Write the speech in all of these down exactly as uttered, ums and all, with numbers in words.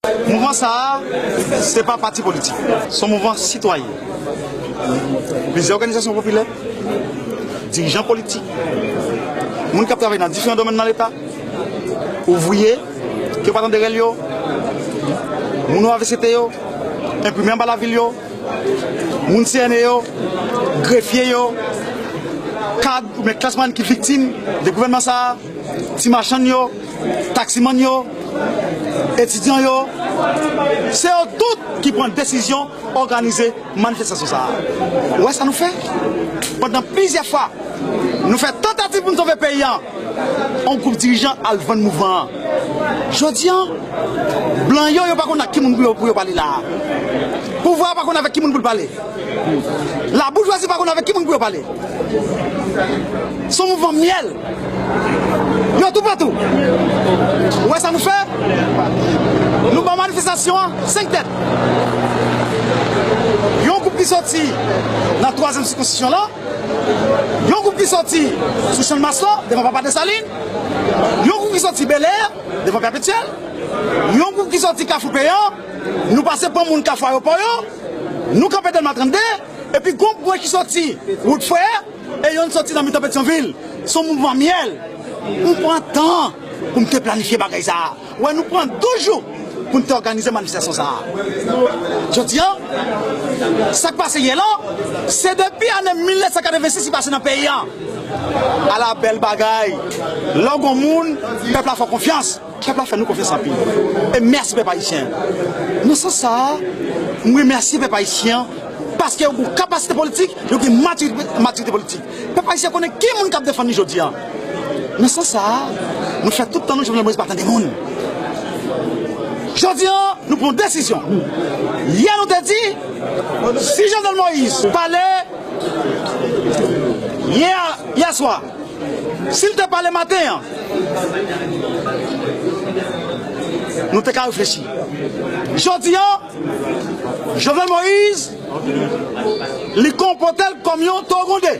Mouvman sa a, se pa pati politik. Se yon mouvman sitwayen. Plizyè òganizasyon popilè, dirijan politik, moun k ap travay nan diferan domèn nan Leta, ouvriye, ke yo pa tande rèl yo, moun O A V C T yo, enprimè anba lavil yo, moun C N E yo, grefye yo, kad oubyen klas mwayèn ki viktim de gouvènman sa a, ti machann yo, taksimann yo, etidyan yo, se yo tout ki pran desizyon òganize manifestasyon sa a. Ou wè sa nou fè? Pandan plizyè fwa, nou fè tantativ pou n sove peyi a. Yon gwoup dirijan al vann mouvman an. Jodi a, blan yo, yo pa konn ak ki moun pou yo, pou yo pale la a. Pouvwa a pa konn avèk ki moun pou l pale. Laboujwazi pa konn avèk ki moun pou yo pale. Se yon mouvman myèl. Yo toupatou. Ou wè sa nou fè? Nou ban manifestasyon an senk tèt. Yon gwoup ki soti nan twazyèm sikonstitisyon lan, yon gwoup ki soti sou Channmas lan, devan Papa Desalin, yon gwoup ki soti Belè, devan Pèpetyèl, yon gwoup ki soti Kafou Peyan, nou pase pran moun Kafou Ayewopò yo, nou kanpe Dèlma trannde, epi gon gwoup ki soti wout Frè, e yonn soti nan mitan Petyonvil. Se yon mouvman myèl. M pran tan pou m te planifye bagay sa a. Ou wè, nou pran douz jou pou n te òganize manifestasyon sa a. Jodi a, sa k pase yè lan, se depi ane mil nèf san katrevensis ki pase nan peyi a. Ala bèl bagay! Lè w gon moun, pèp la fè w konfyans. Pèp la fè nou konfyans anpil. E mèsi pèp ayisyen. Nan sans sa a, m remèsye pèp ayisyen paske yo gen kapasite politik, yo gen matirite, matirite politik. Pèp ayisyen konnen ki moun k ap defann li jodi a. Nan sans sa a, nou fè tout tan nou Jovenel Moïse pa tande moun. Jodi a, nou pran yon desizyon. Yè nou te di, si Jovenel Moïse pale yè, yè swa, si l te pale maten an, nou te ka reflechi. Jodi a, Jovenel Moïse, li konpòte l kòm yon towo gwonde.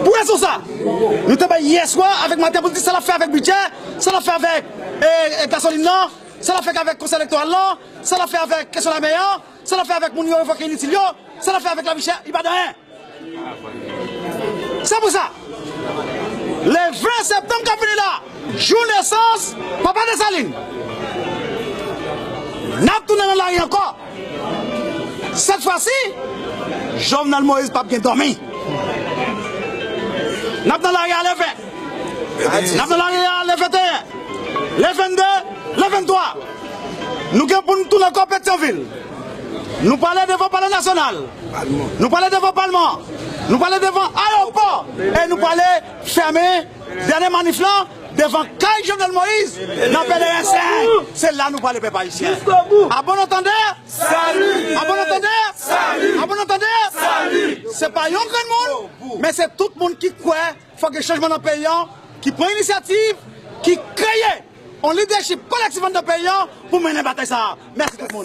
Pou rezon sa, nou te bay yè swa avèk maten pou l di sa l ap fè avèk bidjè, sa l ap fè avèk, e, e, gasolin nan, sa l ap fè avèk konsèy elektoral lan, sa l ap fè avèk kesyon lame an, sa l ap fè avèk moun yo revoke initil yo, sa l ap fè avèk lavi chè, li pa di anyen. Se pou sa, le ven septanm k ap vini la, jou nesans Papa Desalin, n ap tounen nan lari ankò. Sèt fwa si, Jovenel Moïse p ap gen dòmi. N ap nan lari a le ven. N ap nan lari a le venteyen, le vennde, le venntwa. Nou gen pou n tounen ankò Petyonvil. Nou prale devan Palè Nasyonal. Nou prale devan Palman. Nou prale devan ayewopò. E nou prale fèmen dènye manif lan devan kay Jovenel Moïse nan P D S. Se la nou prale, pèp ayisyen. A bon antandè! Sali! A bon antandè! Sali! A bon antandè! Sali! Se pa yon grenn moun, men se tout moun ki kwè fòk gen chanjman nan peyi an, ki pran inisyativ, ki kreye yon lidèchip kolektif anndan peyi an pou mennen batay sa a. Mèsi tout moun.